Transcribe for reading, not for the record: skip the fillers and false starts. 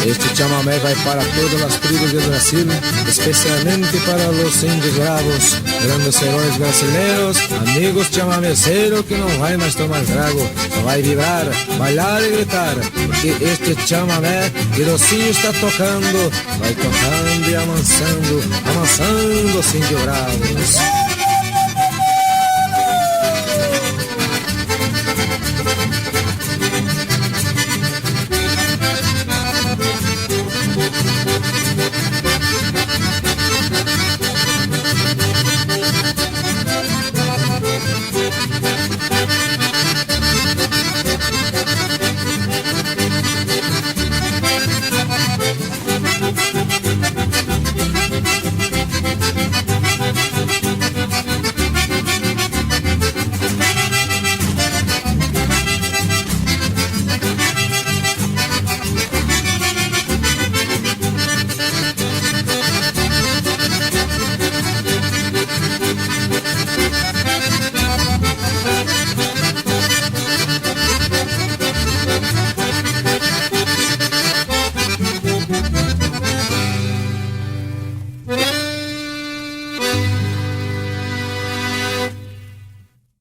Este chamamé vai para todas as tribos do Brasil, especialmente para los índios bravos, grandes heróis brasileiros, amigos chamameceros que não vai mais tomar trago, só vai vibrar, bailar e gritar, porque este chamamé que Docinho está tocando, vai tocando e amansando, amansando os índios bravos.